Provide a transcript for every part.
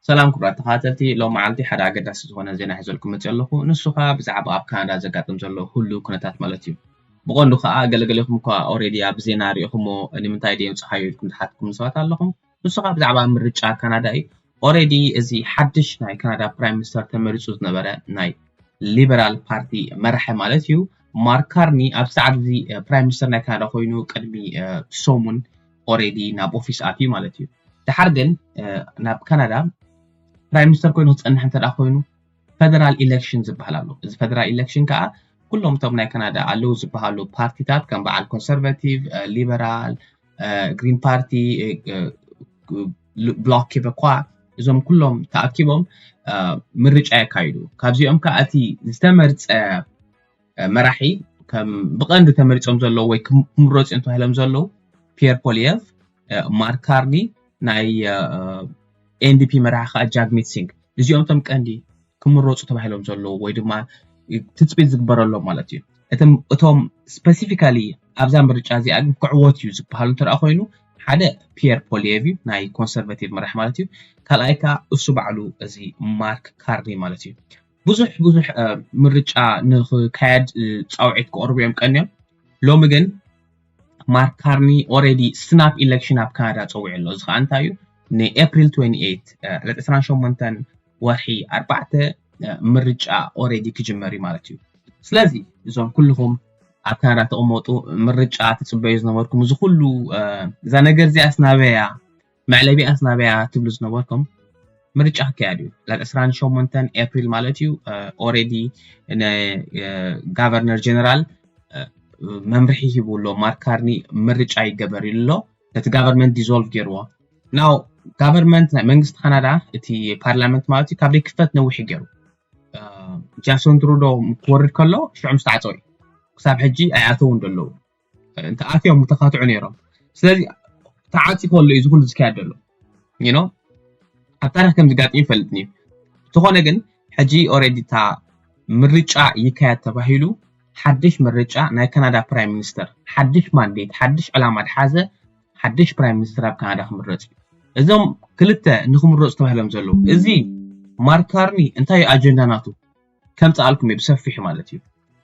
ሰላም ክቡራት ተኸታተልቲ፣ ሎም መዓልቲ ሓደ ኣገዳሲ ዝኾነ ዜና ሒዘልኩም መፅእ ኣለኹ። ንሱ ከዓ ብዛዕባ ኣብ ካናዳ ዘጋጥም ዘሎ ህሉ ኩነታት ማለት እዩ። ብቐንዱ ከዓ ገለገሌኹም እኳ ኦሬዲ ኣብ ዜና ሪኢኹሞ፣ ንምንታይ ደየምፅኻዮ ኢልኩም ዝሓትኩም ሰባት ኣለኹም። ንሱ ከዓ ብዛዕባ ምርጫ ካናዳ እዩ። ኦሬዲ እዚ ሓድሽ ናይ ካናዳ ፕራይም ሚኒስተር ተመሪፁ ዝነበረ ናይ ሊበራል ፓርቲ መራሒ ማለት እዩ፣ ማርክ ካርኒ፣ ኣብ ሰዓት እዚ ፕራይም ሚኒስተር ናይ ካናዳ ኮይኑ ቅድሚ ሰሙን ኦሬዲ ናብ ኦፊስ ኣትዩ ማለት እዩ። ድሓር ግን ናብ ካናዳ ፕራይም ሚኒስተር ኮይኑ ክፀንሕ እንተ ኮይኑ፣ ፈደራል ኢሌክሽን ዝበሃል ኣሎ። እዚ ፈደራል ኢሌክሽን ከዓ ኩሎም እቶም ናይ ካናዳ ኣለዉ ዝበሃሉ ፓርቲታት ከም በዓል ኮንሰርቫቲቭ፣ ሊበራል፣ ግሪን ፓርቲ፣ ብሎክ ኬበኳ፣ እዞም ኩሎም ተኣኪቦም ምርጫ የካይዱ። ካብዚኦም ከዓ እቲ ዝተመርፀ መራሒ፣ ከም ብቐንዱ ተመሪፆም ዘለዉ ወይ ክምረፁ እዮም ተባሂሎም ዘለዉ፣ ፒየር ፖሊየቭ፣ ማርክ ካርኒ፣ ናይ ኤንዲፒ መራሒ ከዓ ጃግሚት ሲንግ። እዚኦም እቶም ቀንዲ ክምረፁ ተባሂሎም ዘለዉ ወይ ድማ ትፅቢት ዝግበረሎም ማለት እዩ። እቶም ስፔሲፊካሊ ኣብዛ ምርጫ እዚኣ ግን ክዕወት እዩ ዝበሃሉ እንተ ኮይኑ፣ ሓደ ፒየር ፖሊየቭ እዩ፣ ናይ ኮንሰርቫቲቭ መራሕ ማለት እዩ። ካልኣይ ከዓ እሱ ባዕሉ እዚ ማርክ ካርኒ ማለት እዩ። ብዙሕ ብዙሕ ምርጫ ንክካየድ ፃውዒት ክቀርቡ እዮም ቀንዮም። ሎሚ ግን ማርክ ካርኒ ኦሬዲ ስናፕ ኢሌክሽን ኣብ ካናዳ ፀዊዑ ኣሎ። እዚ ከዓ እንታይ እዩ? ንኤፕሪል ዕለት ዕስራን ሸሞንተን ወርሒ ኣርባዕተ ምርጫ ኦሬዲ ክጅመር እዩ ማለት እዩ። ስለዚ እዞም ኩልኹም ኣብ ካናዳ ተቐመጡ ምርጫ ትፅበዩ ዝነበርኩም፣ እዚ ኩሉ እዛ ነገር እዚኣስ ናበያ፣ መዕለቢኣስ ናበያ ትብሉ ዝነበርኩም፣ ምርጫ ክካየድ እዩ። ዕለት ዕስራን ሸሞንተን ኤፕሪል ማለት እዩ። ኦሬዲ ንጋቨርነር ጀነራል መምርሒ ሂቡ ኣሎ። ማርክ ካርኒ ምርጫ ይገበር ኢሉ ኣሎ። ነቲ ጋቨርንመንት ዲዞልቭ ገይርዎ። ናው ጋቨርንመንት ናይ መንግስቲ ካናዳ፣ እቲ ፓርላመንት ማለት እዩ፣ ካብ ዘይክፈት ነዊሕ ገይሩ። ጃሶን ትሩዶ ክወርድ ከሎ ሽዑ ምስ ተዓፀው እዩ። ክሳብ ሕጂ ኣይኣተውን ዘለዉ። እንተኣትዮም ምተኻትዑ ነይሮም። ስለዚ ተዓፂ ከሎ እዩ ዝኩሉ ዝካየድ ዘሎ። ኖ ኣብ ታሪክ ከም ዝጋጥም ይፈልጥን እዩ። እንተኾነ ግን ሕጂ ኦሬዲ እታ ምርጫ ይካየድ ተባሂሉ፣ ሓድሽ ምርጫ ናይ ካናዳ ፕራይም ሚኒስተር፣ ሓድሽ ማንዴት፣ ሓድሽ ዕላማ ዝሓዘ ሓድሽ ፕራይም ሚኒስተር ኣብ ካናዳ ክምረፅ እዩ። እዞም ክልተ ንክምረፁ ተባሂሎም ዘለዉ፣ እዚ ማርክ ካርኒ እንታይ እዩ ኣጀንዳ ናቱ? ከምፅኣልኩም እዩ ብሰፊሑ ማለት እዩ።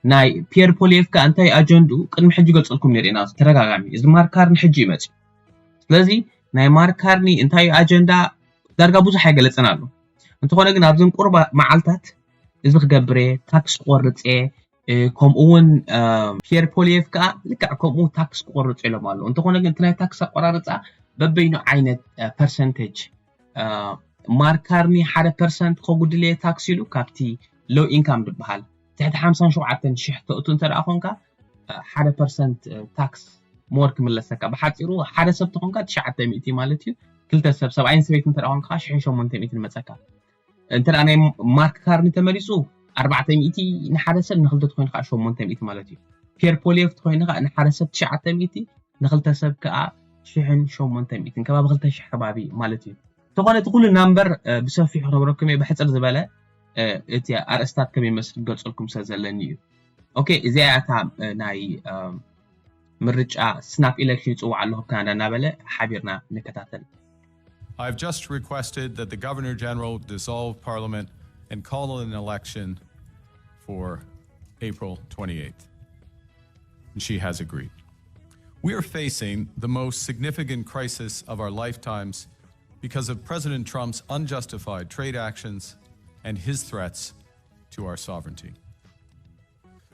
ናይ ፒየር ፖሊየፍ ከ እንታይ ኣጀንድኡ ቅድሚ ሕጂ ገልፀልኩም ነይረ ኢና ተደጋጋሚ። እዚ ማርክ ካርኒ ሕጂ እዩ መፅዩ። ስለዚ ናይ ማርክ ካርኒ እንታይ እዩ ኣጀንዳ ዳርጋ ብዙሕ ኣይገለፀን ኣሎ። እንተኾነ ግን ኣብዘን ቁሩብ መዓልታት እዚ ክገብር እየ፣ ታክስ ክቆርፅ እየ፣ ከምኡ እውን ፒየር ፖሊየፍ ከዓ ልክዕ ከምኡ ታክስ ክቆርፅ ኢሎም ኣለዉ። እንተኾነ ግን እቲ ናይ ታክስ ኣቆራርፃ በበይኑ ዓይነት ፐርሰንቴጅ፣ ማርክ ካርኒ ሓደ ፐርሰንት ከጉድል እየ ታክስ ኢሉ ካብቲ ሎው ኢንካም ዝበሃል ትሕቲ ሓምሳን ሸውዓተን ሽሕ ተእቱ እንተ ደኣ ኮንካ ሓደ ፐርሰንት ታክስ ሞር ክምለሰካ። ብሓፂሩ ሓደ ሰብ ተኾንካ ትሽዓተ ሚእቲ ማለት እዩ። ክልተ ሰብ፣ ሰብኣይን ሰበይትን እንተ ደኣ ኮንካ ሽሕን ሸሞንተ ሚእትን መፀካ። እንተ ደኣ ናይ ማርክ ካርኒ ተመሪፁ ኣርባዕተ ሚእቲ ንሓደ ሰብ፣ ንክልተ ተኾይኑ ከዓ ሸሞንተ ሚእቲ ማለት እዩ። ፒየር ፖሊየፍ ተኾይኑ ከዓ ንሓደ ሰብ ትሽዓተ ሚእቲ፣ ንክልተ ሰብ ከዓ ሽሕን ሸሞንተ ሚእትን፣ ከባቢ ክልተ ሽሕ ከባቢ ማለት እዩ። እንተኾነ እቲ ኩሉ ናምበር ብሰፊሑ ክነግረኩም እየ፣ ብሕፅር ዝበለ እቲ ኣርእስታት ከመይ ይመስል ክገልፀልኩም ስለ ዘለኒ እዩ። ኦኬ፣ እዚኣ እያ እታ ናይ ምርጫ ስናፕ ኢሌክሽን ይፅዋዕ ኣለኹ ኣብ ካናዳ እናበለ ሓቢርና ንከታተል። I've just requested that the Governor General dissolve Parliament and call an election for April twenty-eighth. And she has agreed. We are facing the most significant crisis of our lifetimes because of President Trump's unjustified trade actions and his threats to our sovereignty.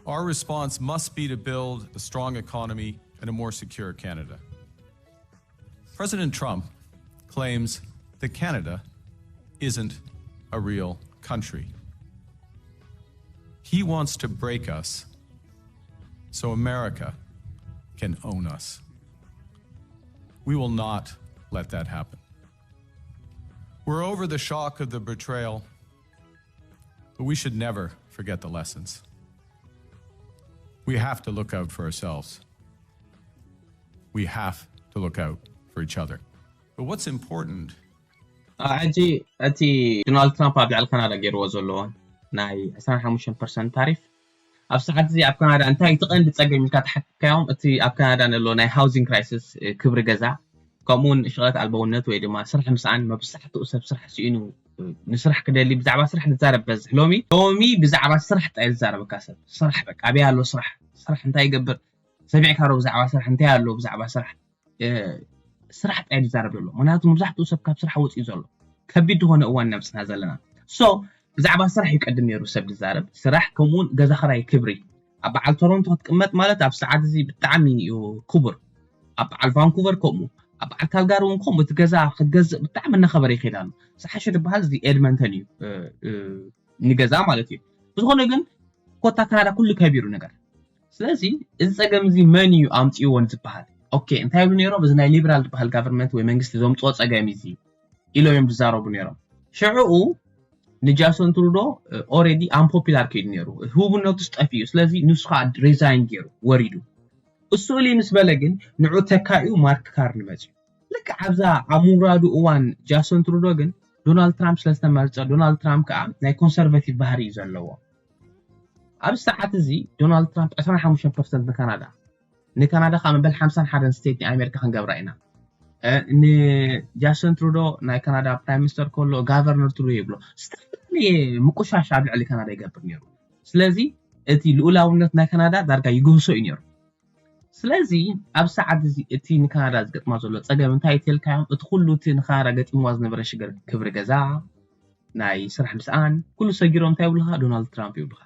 Our response must be to build a strong economy and a more secure Canada. President Trump claims that Canada isn't a real country. He wants to break us so America can own us. We will not let that happen. We're over the shock of the betrayal, but we should never forget the lessons. We have to look out for ourselves. We have to look out for each other. But what's important ሕጂ እቲ ዶናልድ ትራምፕ ኣብ ልዕሊ ካናዳ ገይርዎ ዘሎ ናይ ዕስራን ሓሙሽተን ፐርሰንት ታሪፍ፣ ኣብ ሰዓት እዚ ኣብ ካናዳ እንታይ እቲ ቀንዲ ፀገም ኢልካ ተሓትካዮም፣ እቲ ኣብ ካናዳ ዘሎ ናይ ሃውሲንግ ክራይሲስ፣ ክብሪ ገዛ ከምኡ እውን ሽቐት ኣልበውነት ወይ ድማ ስራሕ ምስኣን። መብዛሕትኡ ሰብ ስራሕ ስኢኑ ንስራሕ ክደሊ ብዛዕባ ስራሕ ዝዛረብ በዝሕ። ሎሚ ሎሚ ብዛዕባ ስራሕ ጥራይ ዝዛረበካ ሰብ። ስራሕ በቃ ኣበይ ኣሎ ስራሕ፣ ስራሕ እንታይ ይገብር፣ ሰሚዕካ ዶ ብዛዕባ ስራሕ፣ እንታይ ኣሎ ብዛዕባ ስራሕ? ስራሕ ጥራይ ዝዛረብ ዘሎ። ምክንያቱ መብዛሕትኡ ሰብ ካብ ስራሕ ወፂኡ ዘሎ ከቢድ ዝኾነ እዋን ኢና ዘለና። ሶ ብዛዕባ ስራሕ እዩ ቀድም ነይሩ ሰብ ዝዛረብ። ስራሕ ከምኡውን ገዛ ክራይ ክብሪ። ኣብ በዓል ቶሮንቶ ክትቅመጥ ማለት ኣብ ሰዓት እዚ ብጣዕሚ እዩ ክቡር። ኣብ በዓል ቫንኩቨር ከምኡ፣ ኣብ በዓል ካልጋሪ እውን ከምኡ። እቲ ገዛ ክትገዝእ ብጣዕሚ እናኸበረ ይኸይድ ኣሎ። ዝሓሸ ዝበሃል እዚ ኤድመንተን እዩ ንገዛ ማለት እዩ። ብዝኾነ ግን ኮታ ካናዳ ኩሉ ከቢሩ ነገር። ስለዚ እዚ ፀገም እዚ መን እዩ ኣምፅእዎ ዝበሃል? ኦኬ፣ እንታይ ይብሉ ነይሮም? እዚ ናይ ሊበራል ዝበሃል ጋቨርንመንት ወይ መንግስቲ ዘምፅኦ ፀገም እዚ ኢሎም እዮም ዝዛረቡ ነይሮም። ሽዕኡ ንጃሶን ትሩዶ ኦሬዲ ኣምፖፒላር ከይዱ ነይሩ፣ ህቡብነቱ ስጠፊ እዩ። ስለዚ ንሱ ከዓ ሪዛይን ገይሩ ወሪዱ። እሱ እሊ ምስ በለ ግን ንዑ ተካኢኡ ማርክ ካርኒ መፅዩ። ልክዕ ኣብዛ ኣብ ምውራዱ እዋን ጃሶን ትሩዶ ግን ዶናልድ ትራምፕ ስለዝተመርፀ፣ ዶናልድ ትራምፕ ከዓ ናይ ኮንሰርቫቲቭ ባህሪ እዩ ዘለዎ። ኣብ ሰዓት እዚ ዶናልድ ትራምፕ ዕስራን ሓሙሽተን ፐርሰንት ንካናዳ፣ ንካናዳ ከዓ መበል ሓምሳን ሓደን ስቴት ናይ ኣሜሪካ ክንገብራ ኢና። ንጃስትን ትሩዶ ናይ ካናዳ ፕራይም ሚኒስተር ከሎ ጋቨርነር ትሩዶ ይብሎ። ዝተፈላለየ ምቁሻሽ ኣብ ልዕሊ ካናዳ ይገብር ነይሩ። ስለዚ እቲ ልኡላውነት ናይ ካናዳ ዳርጋ ይግህሶ እዩ ነይሩ። ስለዚ ኣብ ሰዓት እዚ እቲ ንካናዳ ዝገጥማ ዘሎ ፀገም እንታይ ተልካዮም? እቲ ኩሉ እቲ ንካናዳ ገጢምዋ ዝነበረ ሽግር፣ ክብሪ ገዛ፣ ናይ ስራሕ ምስኣን፣ ኩሉ ሰጊሮም እንታይ ይብሉካ? ዶናልድ ትራምፕ ይብሉካ።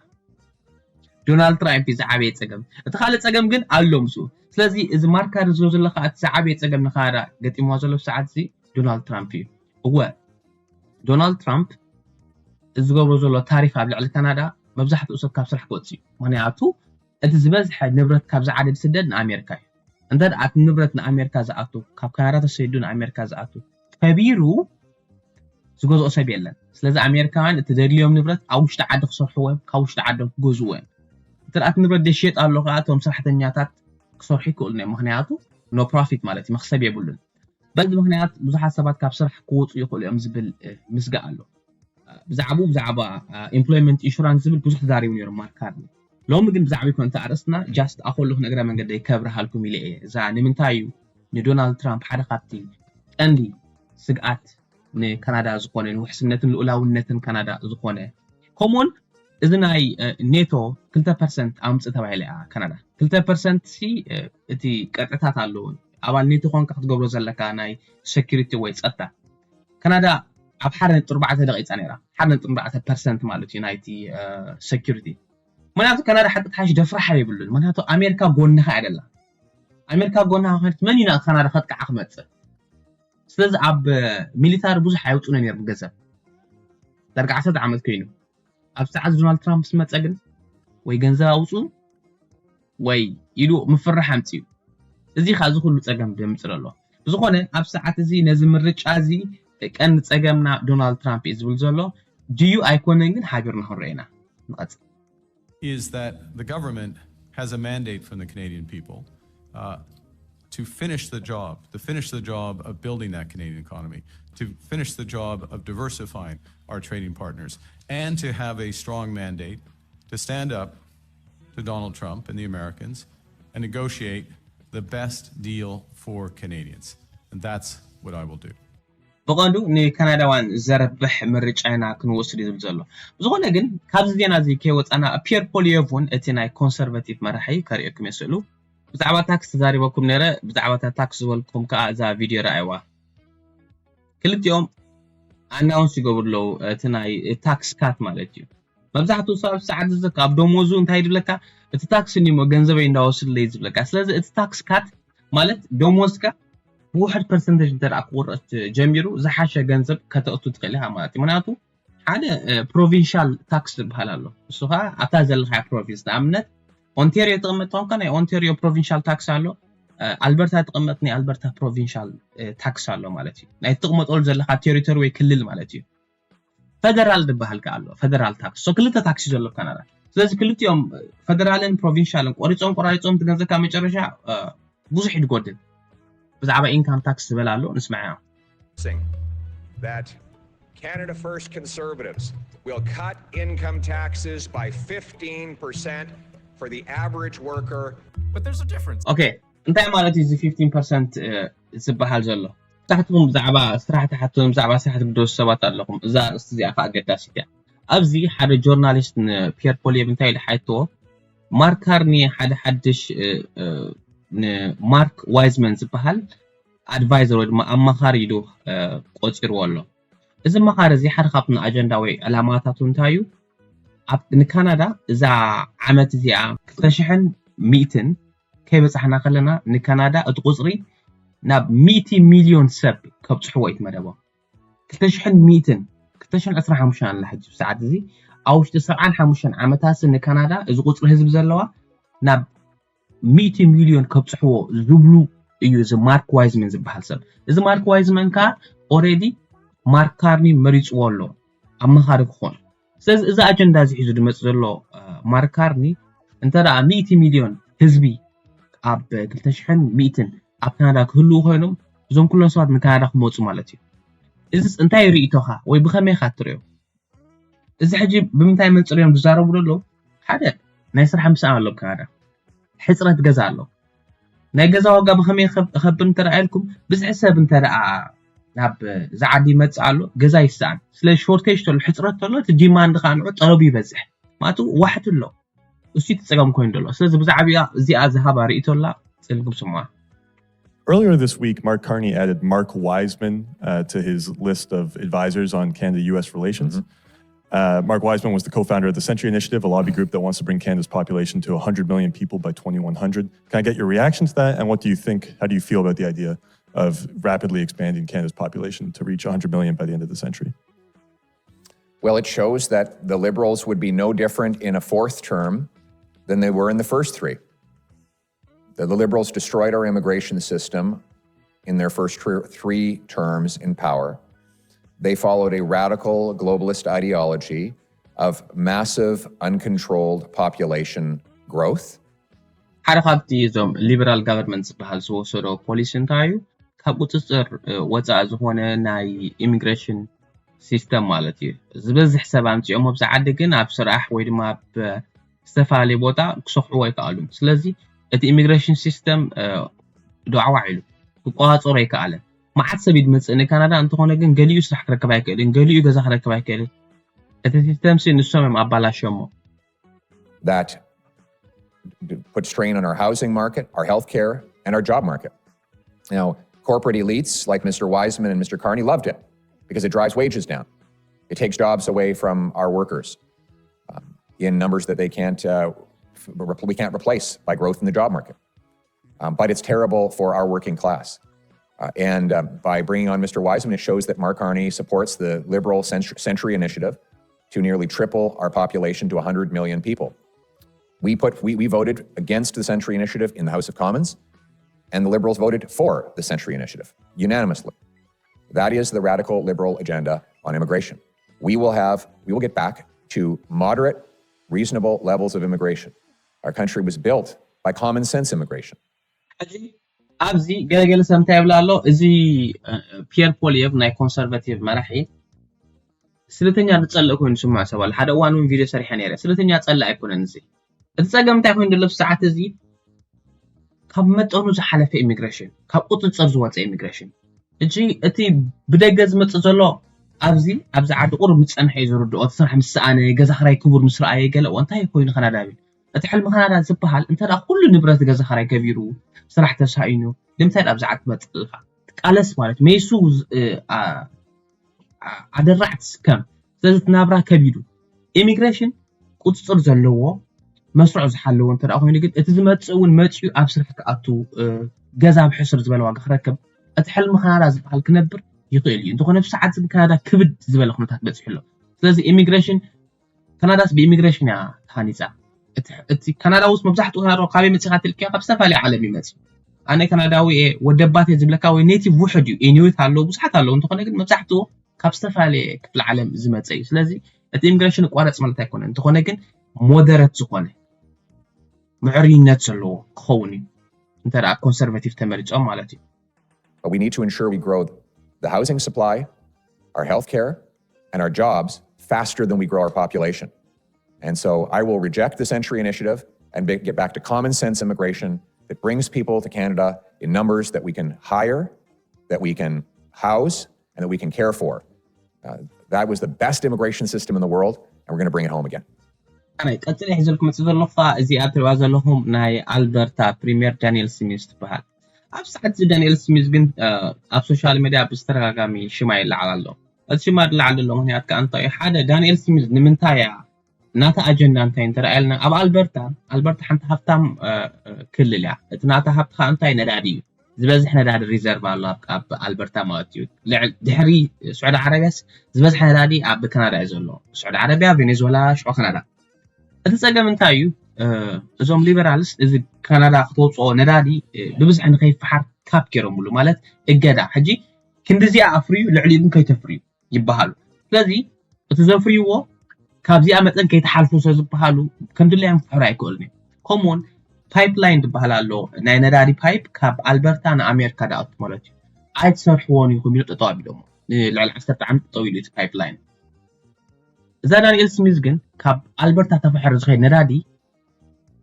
ዶናልድ ትራምፕ እዩ ዝዓበየ ፀገም። እቲ ካልእ ፀገም ግን ኣሎ ምስኡ። ስለዚ እዚ ማርክ ካርኒ ዝብሎ ዘለካ እቲ ዝዓበየ ፀገም ንካናዳ ገጢምዋ ዘሎ ሰዓት እዚ ዶናልድ ትራምፕ እዩ። እወ፣ ዶናልድ ትራምፕ እዚ ዝገብሮ ዘሎ ታሪፍ ኣብ ልዕሊ ካናዳ መብዛሕትኡ ሰብ ካብ ስራሕ ክወፅእ እዩ። ምክንያቱ እቲ ዝበዝሐ ንብረት ካብ ዝዓደድ ስደድ ንኣሜሪካ እዩ። እንተ ደኣ እቲ ንብረት ንኣሜሪካ ዝኣቱ፣ ካብ ካናዳ ተሰዲዱ ንኣሜሪካ ዝኣቱ ከቢሩ ዝገዝኦ ሰብ የለን። ስለዚ ኣሜሪካውያን እቲ ዘድልዮም ንብረት ኣብ ውሽጢ ዓዲ ክሰርሕዎ እዮም፣ ካብ ውሽጢ ዓዶም ክገዝእዎ እዮም። እንተ ደኣ እቲ ንብረት ዘይሽየጥ ኣሎ ከዓ እቶም ሰራሕተኛታት ክሰርሑ ይክእሉ እዮም። ምክንያቱ ኖ ፕሮፊት ማለት እዩ፣ መክሰብ የብሉን። በዚ ምክንያት ብዙሓት ሰባት ካብ ስራሕ ክወፁ ይኽእሉ እዮም ዝብል ምስጋእ ኣሎ። ብዛዕባኡ ብዛዕባ ኢምፕሎይመንት ኢንሹራንስ ዝብል ብዙሕ ተዛሪቡ ነይሩ ማርክ ካርኒ። ሎሚ ግን ብዛዕባ ይኮን እቲ ኣርእስትና ጃስት ኣኸሉ ክነግረ መንገደይ ከብርሃልኩም ኢለ እየ። እዛ ንምንታይ እዩ ንዶናልድ ትራምፕ ሓደ ካብቲ ቀንዲ ስግኣት ንካናዳ ዝኾነ ንውሕስነትን ልኡላውነትን ካናዳ ዝኾነ ከምኡውን እዚ ናይ ኔቶ ክልተ ፐርሰንት ኣምፅእ ተባሂለ እያ ካናዳ። ክልተ ፐርሰንት ሲ እቲ ቅጥዕታት ኣለዎ። ኣባል ኔቶ ኮንካ ክትገብሮ ዘለካ ናይ ሴኩሪቲ ወይ ፀጥታ። ካናዳ ኣብ ሓደ ነጥቢ ኣርባዕተ ደቂፃ ነይራ። ሓደ ነጥቢ ኣርባዕተ ፐርሰንት ማለት እዩ ናይቲ ሴኩሪቲ። ምክንያቱ ካናዳ ሓቂ ትሓሽ ደፍራሓ የብሉን። ምክንያቱ ኣሜሪካ ጎንኻ እያ ደላ። ኣሜሪካ ጎንኻ ኮይነት መን እዩ ናብ ካናዳ ከጥቃዓ ክመፅእ? ስለዚ ኣብ ሚሊታሪ ብዙሕ ኣይውፅኡን ነይሩ ገንዘብ። ዳርጋ ዓሰርተ ዓመት ኮይኑ ኣብ ሰዓት ዶናልድ ትራምፕ ምስ መፀ ግን ወይ ገንዘብ ኣውፅኡ ወይ ኢሉ ምፍራሕ ኣምፅኡ። እዚ ከዓ እዚ ኩሉ ፀገም ደምፅእ ዘሎ። ብዝኾነ ኣብ ሰዓት እዚ ነዚ ምርጫ እዚ ቀንዲ ፀገምና ዶናልድ ትራምፕ እዩ ዝብል ዘሎ። ድዩ ኣይኮነን ግን ሓቢርና ክንሪኦ ኢና። ንቐፅል። Is that the government has a mandate from the Canadian people uh, to finish the job, to finish the job of building that Canadian economy, to finish the job of diversifying our trading partners, and to have a strong mandate to stand up to Donald Trump and the Americans and negotiate the best deal for Canadians. And that's what I will do. ብቐንዱ ንካናዳውያን ዘርብሕ ምርጫ ኢና ክንወስድ ዝብል ዘሎ። ብዝኾነ ግን ካብዚ ዜና እዚ ከይወፃና ፒየር ፖሊዮቭ እውን እቲ ናይ ኮንሰርቫቲቭ መራሒ ከርእየኩም እየ ስእሉ። ብዛዕባ ታክስ ተዛሪበኩም ነይረ። ብዛዕባ እታ ታክስ ዝበልኩም ከዓ እዛ ቪድዮ ረኣይዋ። ክልቲኦም ኣናውንስ ይገብሩ ኣለዉ እቲ ናይ ታክስ ካት ማለት እዩ። መብዛሕትኡ ሰብ ኣብ ሰዓት እዚ ካብ ደሞዙ እንታይ ይብለካ? እቲ ታክስ እኒሞ ገንዘበይ እንዳወስድለይ ዝብለካ። ስለዚ እቲ ታክስ ካት ማለት ደሞዝካ ብውሕድ ፐርሰንተጅ እንተ ደኣ ክቁረፅ ጀሚሩ ዝሓሸ ገንዘብ ከተእቱ ትኽእል ኢኻ ማለት እዩ። ምክንያቱ ሓደ ፕሮቪንሻል ታክስ ዝበሃል ኣሎ። እሱ ከዓ ኣብታ ዘለካ ፕሮቪንስ፣ ንኣብነት ኦንቴሪዮ ትቕመጥ ተኾንካ ናይ ኦንቴሪዮ ፕሮቪንሻል ታክስ ኣሎ። ኣልበርታ ትቕመጥ ናይ ኣልበርታ ፕሮቪንሻል ታክስ ኣሎ ማለት እዩ። ናይ ትቕመጠሉ ዘለካ ቴሪቶሪ ወይ ክልል ማለት እዩ። ፈደራል ዝበሃል ከ ኣሎ፣ ፈደራል ታክስ። ሶ ክልተ ታክስ እዩ ዘሎ ኣብ ካናዳ። ስለዚ ክልቲኦም ፈደራልን ፕሮቪንሻልን ቆሪጾም ቆራሪጾም ትገንዘካ መጨረሻ ብዙሕ እዩ ዝጎድል። ብዛዕባ ኢንካም ታክስ ዝበል ኣሎ፣ ንስማዕ ኢና። That Canada First conservatives will cut income taxes by fifteen percent for the average worker. But there's a difference. Okay. እንታይ ማለት እዩ እዚ fifteen percent ዝበሃል ዘሎ? ታሕትኩም ብዛዕባ ስራሕ ትሓቱን ብዛዕባ ስራሕ ትግደሱ ሰባት ኣለኹም። እዛ ኣርእስቲ እዚኣ ከዓ ኣገዳሲት እያ። ኣብዚ ሓደ ጆርናሊስት ንፒየር ፖሊየቭ እንታይ ኢሉ ሓይትዎ? ማርክ ካርኒ ሓደ ሓድሽ ንማርክ ዋይዝመን ዝበሃል ኣድቫይዘር ወይ ድማ ኣማኻሪ ኢሉ ቆፂርዎ ኣሎ። እዚ መኻሪ እዚ ሓደ ካብቲ ኣጀንዳ ወይ ዕላማታቱ እንታይ እዩ? ኣብ ንካናዳ እዛ ዓመት እዚኣ ክልተ ሽሕን ሚእትን ከይበፃሕና ከለና ንካናዳ እቲ ቁፅሪ ናብ ሚእቲ ሚልዮን ሰብ ከብፅሕዎ እዩ መደቦም። ክልተ ሽሕን ሚእትን ክልተ ሽሕን ዕስራን ሓሙሽተን ኣላ ሕጂ ብሰዓት እዚ። ኣብ ውሽጢ ሰብዓን ሓሙሽተን ዓመታት ንካናዳ እዚ ቁፅሪ ህዝቢ ዘለዋ ናብ ሚእቲ ሚልዮን ከብፅሕዎ ዝብሉ እዩ እዚ ማርክ ዋይዝመን ዝበሃል ሰብ። እዚ ማርክ ዋይዝመን ከዓ ኦሬዲ ማርክ ካርኒ መሪፅዎ ኣሎ ኣመኻሪ ክኾን። ስለዚ እዚ ኣጀንዳ እዚ ሒዙ ዝመፅ ዘሎ ማርክ ካርኒ እንተ ደኣ ሚእቲ ሚልዮን ህዝቢ ኣብ ክልተ ሽሕን ሚእትን ኣብ ካናዳ ክህልዉ ኮይኖም እዞም ኩሎም ሰባት ንካናዳ ክመፁ ማለት እዩ። እዚ እንታይ ርእይቶኻ ወይ ብኸመይ ኢኻ እትርእዮ? እዚ ሕጂ ብምንታይ መንፅር እዮም ዝዛረቡ ዘለዉ? ሓደ ናይ ስራሕ ምስኣን ኣሎ ኣብ ካናዳ፣ ሕፅረት ገዛ ኣሎ። ናይ ገዛ ዋጋ ብኸመይ ይኸብ- ይኸብር እንተ ደኣ ኢልኩም፣ ብዝሒ ሰብ እንተ ደኣ ናብ ዝዓዲ ይመፅእ ኣሎ፣ ገዛ ይሰኣን። ስለዚ ሾርቴጅ ተሎ፣ ሕፅረት ተሎ፣ እቲ ዲማንድ ከዓ ንዑ ጠለቡ ይበዝሕ። ማለቱ ዋሕቲ ኣሎ። እሱ እቲ ፀገም ኮይኑ ዘሎ። ስለዚ ብዛዕባ እዚኣ ዝሃባ ርእይቶ ኣላ፣ ፅልግብ ስማ። Earlier this week, Mark Carney added Mark Wiseman uh, to his list of advisors on Canada U S relations. Uh, Mark Wiseman was the co founder of the Century Initiative, a lobby group that wants to bring Canada's population to one hundred million people by twenty-one hundred. Can I get your reaction to that? And what do you think? How do you feel about the idea of rapidly expanding Canada's population to reach one hundred million by the end of the century? Well, it shows that the Liberals would be no different in a fourth term than they were in the first three. The, the Liberals destroyed our immigration system in their first three, three terms in power. They followed a radical globalist ideology of massive, uncontrolled population growth. ሓደ ካብቲ እዞም ሊበራል ጋቨርንመንት ዝበሃል ዝወሰዶ ፖሊሲ እንታይ እዩ? ካብ ቁፅፅር ወፃኢ ዝኾነ ናይ ኢሚግሬሽን ሲስተም ማለት እዩ። ዝበዝሕ ሰብ ኣምፂኦም ኣብዚ ዓዲ ግን ኣብ ስራሕ ወይ ድማ ኣብ ዝተፈላለየ ቦታ ክሰፍሕዎ ኣይከኣሉን። ስለዚ እቲ ኢሚግሬሽን ሲስተም ዶዕዋዕ ኢሉ ክቆፃፀሮ ኣይከኣለን። መዓት ሰብ እዩ ዝመፅእ ንካናዳ፣ እንተኾነ ግን ገሊኡ ስራሕ ክረክብ ኣይክእልን፣ ገሊኡ ገዛ ክረክብ ኣይክእልን። እቲ ሲስተም ሲ ንሶም እዮም ኣባላሽዮሞ። That put strain on our housing market, our healthcare, and our job market. Now, corporate elites like Mister Wiseman and Mister Carney loved it because it drives wages down. It takes jobs away from our workers um, in numbers that they can't uh, we can't replace by growth in the job market. Um, but it's terrible for our working class. Uh, and um, by bringing on Mister Wiseman, it shows that Mark Carney supports the liberal Century Initiative to nearly triple our population to one hundred million people. We put we, we voted against the Century Initiative in the House of Commons, and the Liberals voted for the Century Initiative unanimously. That is the radical liberal agenda on immigration. We will have we will get back to moderate, reasonable levels of immigration. Our country was built by common sense immigration. ኣብዚ ገለገለ ሰብ እንታይ ይብላ ኣሎ? እዚ ፒየር ፖሊየቭ ናይ ኮንሰርቫቲቭ መራሒ ስለተኛ ዝፀልእ ኮይኑ ዝስምዖ ሰብ ኣሎ። ሓደ እዋን እውን ቪድዮ ሰሪሐ ነይረ። ስለተኛ ፀልእ ኣይኮነን። እዚ እቲ ፀገም እንታይ ኮይኑ ዘሎ ሰዓት እዚ ካብ መጠኑ ዝሓለፈ ኢሚግሬሽን፣ ካብ ቁፅፅር ዝወፀ ኢሚግሬሽን። እጂ እቲ ብደገ ዝመፅእ ዘሎ ኣብዚ ኣብዚ ዓዲ ቁሩብ ምስ ፀንሐ እዩ ዝርድኦ። እቲ ስራሕ ምስ ሰኣነ፣ ገዛ ክራይ ክቡር ምስ ረኣየ ገለ እንታይ ኮይኑ ካናዳዊ? እቲ ሕልሚ ካናዳ ዝበሃል እንተ ኩሉ ንብረት ገዛ ክራይ ከቢሩ፣ ስራሕ ተሳኢኑ፣ ንምንታይ ኣብዚ ዓዲ ትመፅእ ኣለኻ? ትቃለስ ማለት መይሱ ኣደራዕት ስከም። ስለዚ እቲ ናብራ ከቢዱ ኢሚግሬሽን ቁፅፅር ዘለዎ መስርዑ ዝሓለዎ እንተ ኮይኑ ግን እቲ ዝመፅእ እውን መፅኡ ኣብ ስራሕ ክኣቱ ገዛ ብሕስር ዝበለ ዋጋ ክረክብ እቲ ሕልሚ ካናዳ ዝበሃል ክነብር ይኽእል እዩ። እንተኾነ ብሰዓት እዚ ካናዳ ክብድ ዝበለ ኩነታት በፂሑ ኣሎ። ስለዚ ኢሚግሬሽን ካናዳስ ብኢሚግሬሽን እያ ተሃኒፃ። እቲ ካናዳ ውስጥ መብዛሕትኡ ካናዳ ካበይ መፂኻ ትልክያ ካብ ዝተፈላለየ ዓለም ይመፅ። ኣነ ካናዳዊ እየ ወደባተ ዝብለካ ወይ ኔቲቭ ውሕድ እዩ። ኢኒዊት ኣለዉ ብዙሓት ኣለዉ እንተኾነ ግን መብዛሕትኡ ካብ ዝተፈላለየ ክፍለ ዓለም ዝመፀ እዩ። ስለዚ እቲ ኢሚግሬሽን ይቋረፅ ማለት ኣይኮነን። እንተኾነ ግን ሞደረት ዝኾነ ምዕርይነት ዘለዎ ክኸውን እዩ እንተ ኮንሰርቫቲቭ ተመሪፆም ማለት እዩ። We need to ensure we grow the housing supply, our health care, and our jobs faster than we grow our population. And so I will reject this entry initiative and get back to common sense immigration that brings people to Canada in numbers that we can hire, that we can house, and that we can care for. Uh, that was the best immigration system in the world, and we're going to bring it home again. ኣይ ቀጽለ ሒዘልኩም መጽእ ዘለኹ ከዓ እዚኣ ትሪእዋ ዘለኹም ናይ ኣልበርታ ፕሪምየር ዳንኤል ስሚዝ ትበሃል። ኣብ ሰዓት እዚ ዳንኤል ስሚዝ ግን ኣብ ሶሻል ሚድያ ብዝተደጋጋሚ ሽማ ይለዓል ኣሎ። እቲ ሽማ ዝለዓል ዘሎ ምክንያት ከዓ እንታይ ሓደ ዳንኤል ስሚዝ ንምንታይ እያ ናታ ኣጀንዳ እንታይ እንተረኣየልና ኣብ ኣልበርታ ኣልበርታ ሓንቲ ሃፍታም ክልል እያ። እቲ ናታ ሃብቲ ከዓ እንታይ ነዳዲ እዩ። ዝበዝሕ ነዳዲ ሪዘርቭ ኣሎ ኣብ ኣልበርታ ማለት እዩ። ድሕሪ ስዑዲ ዓረብያስ ዝበዝሐ ነዳዲ ኣብ ካናዳ እዩ ዘሎ። ስዑዲ ዓረብያ፣ ቬኔዙዌላ፣ ሽዑ ካናዳ። እቲ ፀገም እንታይ እዩ? እዞም ሊበራልስ እዚ ካናዳ ክተውፅኦ ነዳዲ ብብዝሒ ንከይፈሓር ካፕ ገይሮምሉ ማለት እገዳ። ሕጂ ክንዲዚኣ ኣፍርዩ ልዕሊኡ ግን ከይተፍርዩ ይበሃሉ። ስለዚ እቲ ዘፍርይዎ ካብዚኣ መጠን ከይተሓልፉ ስለ ዝበሃሉ ከም ድላዮም ክፍሕሩ ኣይክእሉን እዮም። ከምኡውን ፓይፕላይን ዝበሃል ኣሎ ናይ ነዳዲ ፓይፕ ካብ ኣልበርታ ንኣሜሪካ ዳኣቱ ማለት እዩ። ኣይትሰርሕዎን ኢኹም ኢሉ ጠጠው ኣቢሎሞ። ንልዕሊ ዓሰርተ ዓመት ጠጠው ኢሉ እቲ ፓይፕላይን። እዛ ዳንኤል ስሚዝ ግን ካብ ኣልበርታ ተፈሕሩ ዝኸይድ ነዳዲ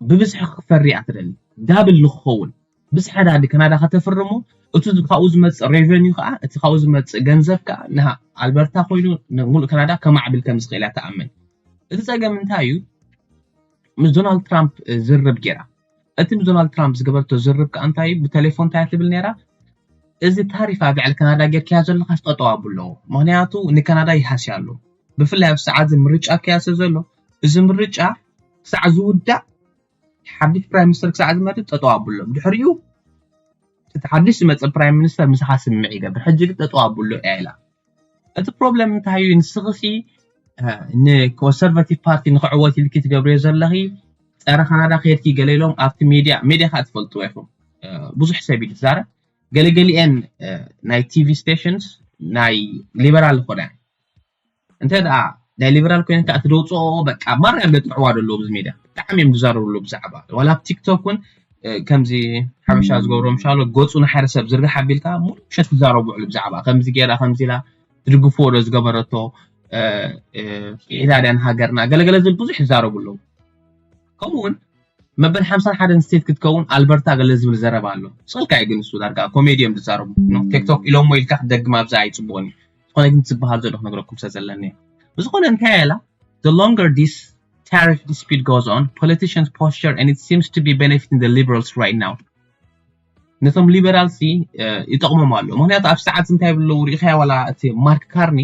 ብብዝሒ ክፈሪ እያ ትደሊ። ዳብል ንክኸውን ብዝሒ ነዳዲ ካናዳ ከተፍርሞ እቲ ካብኡ ዝመፅእ ሬቨኒው ከዓ እቲ ካብኡ ዝመፅእ ገንዘብ ከዓ ንሃ ኣልበርታ ኮይኑ ንሙሉእ ካናዳ ከማዕብል ከም ዝኽእል እያ ትኣምን። እቲ ፀገም እንታይ እዩ? ምስ ዶናልድ ትራምፕ ዝርብ ገይራ እቲ ምስ ዶናልድ ትራምፕ ዝገበረቶ ዝርብ ከዓ እንታይ እዩ? ብቴሌፎን እንታይ ትብል ነይራ? እዚ ታሪፍ ኣብ ልዕሊ ካናዳ ጌርካያ ዘለኻስ ጠጠው ኣብሎ። ምክንያቱ ንካናዳ ይሃስያ ኣሎ። ብፍላይ ኣብ ሰዓት እዚ ምርጫ ክያሰ ዘሎ እዚ ምርጫ ክሳዕ ዝውዳእ ሓድሽ ፕራይም ሚኒስተር ክሳዕ ዝመርጥ ጠጠው ኣብሎ። ድሕሪኡ እቲ ሓድሽ ዝመፀ ፕራይም ሚኒስተር ምሳኻ ስምምዕ ይገብር። ሕጂ ግን ጠጠው ኣብሎ እያ ኢላ። እቲ ፕሮብለም እንታይ እዩ? ንስኽሲ ንኮንሰርቫቲቭ ፓርቲ ንክዕወት ኢልኪ ትገብርዮ ዘለኺ ፀረ ካናዳ ከይድኪ ገለ ኢሎም ኣብቲ ሜድያ ሜድያ ከዓ ትፈልጥዎ ኢኹም ብዙሕ ሰብ እዩ ዝዛረብ ገለገሊአን ናይ ቲቪ ስቴሽንስ ናይ ሊበራል ዝኾነ እንተ ደኣ ናይ ሊበራል ኮይነ ከዓ ትደውፅኦ በቃ ማርያም ዘጥዕዋ ደለዉ ብዚ ሜድያ ብጣዕሚ እዮም ዝዛረብሉ ብዛዕባ ዋላ ኣብ ቲክቶክ እውን ከምዚ ሓበሻ ዝገብሮ ምሻሎ ገፁ ንሓደ ሰብ ዝርግሕ ኣቢልካ ሙሉ ምሸት ክዛረቡ ውዕሉ ብዛዕባ ከምዚ ገይራ ከምዚ ኢላ ትድግፍዎ ዶ ዝገበረቶ ኢዳድያን ሃገርና ገለገለ ዝብል ብዙሕ ይዛረቡ ኣለዉ። ከምኡውን መበል ሓምሳን ሓደን ስቴት ክትከውን ኣልበርታ ገለ ዝብል ዘረባ ኣሎ። ስቕልካ እዩ ግን እሱ ዳርጋ ኮሜዲ እዮም ዝዛረቡ። ቲክቶክ ኢሎሞ ኢልካ ክትደግም ኣብዛ ኣይፅቡቕን እዩ። ዝኾነ ግን ዝበሃል ዘሎ ክነግረኩም ስለ ዘለኒ እየ። ብዝኾነ እንታይ ኢላ the longer this tariff dispute goes on politicians posture and it seems to be benefiting the liberals right now ነቶም ሊበራልሲ ይጠቕሞም ኣሎ። ምክንያቱ ኣብ ሰዓት እንታይ ብለው ሪኢኻያ ዋላ እቲ ማርክ ካርኒ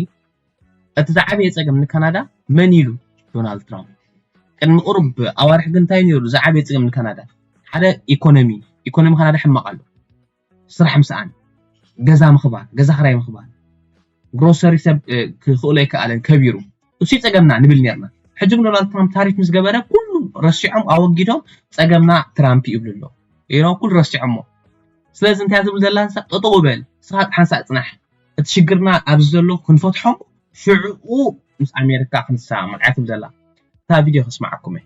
እቲ ዝዓበየ ፀገም ንካናዳ መን ኢሉ ዶናልድ ትራምፕ ቅድሚ ቁሩብ ኣዋርሕ ግን እንታይ ነይሩ ዝዓበየ ፀገም ንካናዳ ሓደ ኢኮኖሚ ኢኮኖሚ ካናዳ ሕማቕ ኣሎ ስራሕ ምስኣን ገዛ ምኽባር ገዛ ክራይ ምኽባር ግሮሰሪ ሰብ ክኽእሎ ኣይከኣለን ከቢሩ እሱ ፀገምና ንብል ነርና ሕጂ ግን ዶናልድ ትራምፕ ታሪፍ ምስ ገበረ ኩሉ ረሲዖም ኣወጊዶም ፀገምና ትራምፕ ይብሉ ኣለዉ ኢሎም ኩሉ ረሲዖሞ ስለዚ እንታይ ትብል ዘላ ንሳ ጠጠው በል ንስኻ ሓንሳእ ፅናሕ እቲ ሽግርና ኣብዚ ዘሎ ክንፈትሖም ሽዕኡ ምስ ኣሜሪካ ክንሰማማዕ ትብል ዘላ እታ ቪድዮ ከስማዓኩም እየ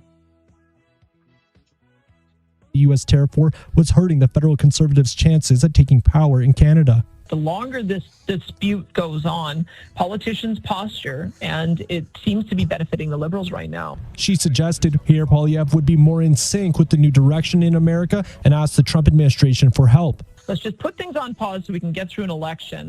The U S tariff war was hurting the federal conservatives' chances at taking power in Canada. The longer this dispute goes on, politicians posture, and it seems to be benefiting the liberals right now. She suggested Pierre Poilievre would be more in sync with the new direction in America and asked the Trump administration for help. Let's just put things on pause so we can get through an election.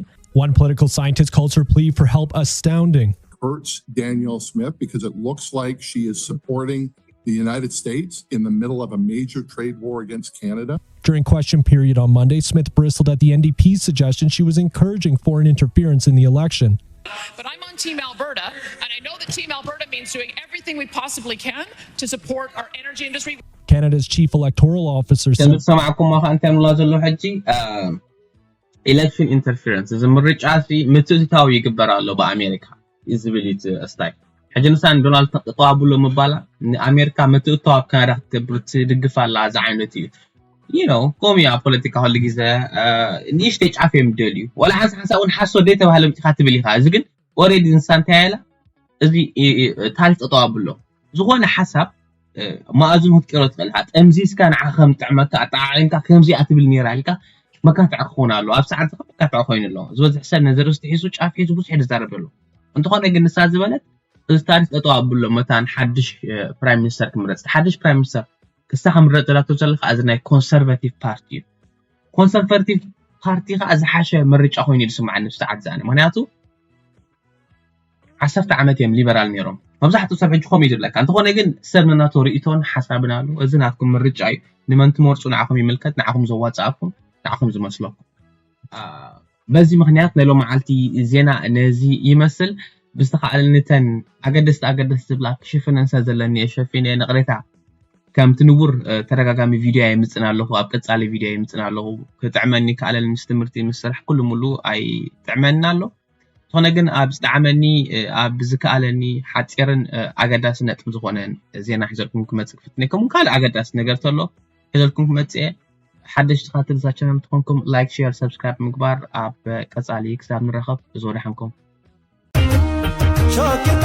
One political scientist calls her plea for help astounding. Hurts Danielle Smith because it looks like she is supporting the United States in the middle of a major trade war against Canada. During question period on Monday, Smith bristled at the N D P's suggestion she was encouraging foreign interference in the election. But I'm on Team Alberta, and I know that Team Alberta means doing everything we possibly can to support our energy industry. Canada's chief electoral officer said. ከምዝሰማዕኩሞ ከዓ እንታይ ምላ ዘሎ ሕጂ election interference እዚ ምርጫ ሲ ምትእትታው ይግበር ኣሎ ብኣሜሪካ ዝብል እዩ እቲ ስታይ ሕጂ ንሳ ንዶናልድ ትራምፕ ጠጠው ኣብሎ ምባላ ንኣሜሪካ ምትእትታው ኣብ ካናዳ ክትገብር ትድግፍ ኣላ እዚ ዓይነት እዩ you know ከምኡ እዩ ኣብ ፖለቲካ ኩሉ ግዜ ንእሽተይ ጫፍ እዮም ዝደልዩ ዋላ ሓንሳ ሓንሳ እውን ሓሶት ዘይተባህለ ምፂኻ ትብል ኢኻ እዚ ግን already ንሳ እንታይ ኢላ እዚ ታሪፍ ጠጠው ኣብሎ ዝኾነ ሓሳብ መኣዝኑ ክትቀይሮ ትኽእል ኢኻ። ጠምዚዝካ ንዓኻ ከም ዝጥዕመካ ኣጠዓዒምካ ከምዚኣ ትብል ነይራ ኢልካ መካትዒ ክኸውን ኣለዎ። ኣብ ሰዓት እዚ መካትዒ ኮይኑ ኣሎ። ዝበዝሕ ሰብ ነዚ ርእስቲ ሒዙ ጫፍ ሒዙ ብዙሕ እዩ ዝዛረብ ዘሎ። እንተኾነ ግን ንሳ ዝበለት እዚ ታሪፍ ጠጠው ኣብሎ መታን ሓድሽ ፕራይም ሚኒስተር ክምረፅ። ሓድሽ ፕራይም ሚኒስተር ክስታ ክምረጥ ዘላቶ ዘለካ እዚ ናይ ኮንሰርቫቲቭ ፓርቲ እዩ። ኮንሰርቫቲቭ ፓርቲ ከዓ ዝሓሸ ምርጫ ኮይኑ እዩ ዝስምዓኒ ብሰዓት ዝኣነ። ምክንያቱ ዓሰርተ ዓመት እዮም ሊበራል ነይሮም። መብዛሕትኡ ሰብ ሕጂ ከምኡ እዩ ዝብለካ። እንተኾነ ግን ሰብ ነናቱ ርእይቶን ሓሳብን ኣሎ። እዚ ናትኩም ምርጫ እዩ። ንመን ትመርፁ ንዓኹም ይምልከት፣ ንዓኹም ዘዋፅኣኩም፣ ንዓኹም ዝመስለኩም። በዚ ምክንያት ናይ ሎመዓልቲ ዜና ነዚ ይመስል። ብዝተኻእለ ንተን ኣገደስቲ ኣገደስቲ ዝብላ ክሽፍነን ሰብ ዘለኒ እየ ሸፊነ ነቕሬታ ከምቲ ንቡር ተደጋጋሚ ቪድዮ የምፅን ኣለኹ። ኣብ ቀፃሊ ቪድዮ የምፅን ኣለኹ። ክጥዕመኒ ከኣለኒ ምስ ትምህርቲ ምስ ስራሕ ኩሉ ሙሉ ኣይጥዕመኒ ኣሎ። ዝኾነ ግን ኣብ ዝጠዓመኒ ኣብ ዝከኣለኒ ሓፂርን ኣገዳሲ ነጥቢ ዝኾነን ዜና ሒዘልኩም ክመፅእ ክፍትነ። ከምኡ ካልእ ኣገዳሲ ነገር ተሎ ሒዘልኩም ክመፅእ እየ። ሓደሽቲ ካትል እዛ ቻናል ትኾንኩም ላይክ፣ ሼር፣ ሰብስክራይብ ምግባር። ኣብ ቀፃሊ ክሳብ ንራኸብ ብዙ ደሓንኩም። ሸኪል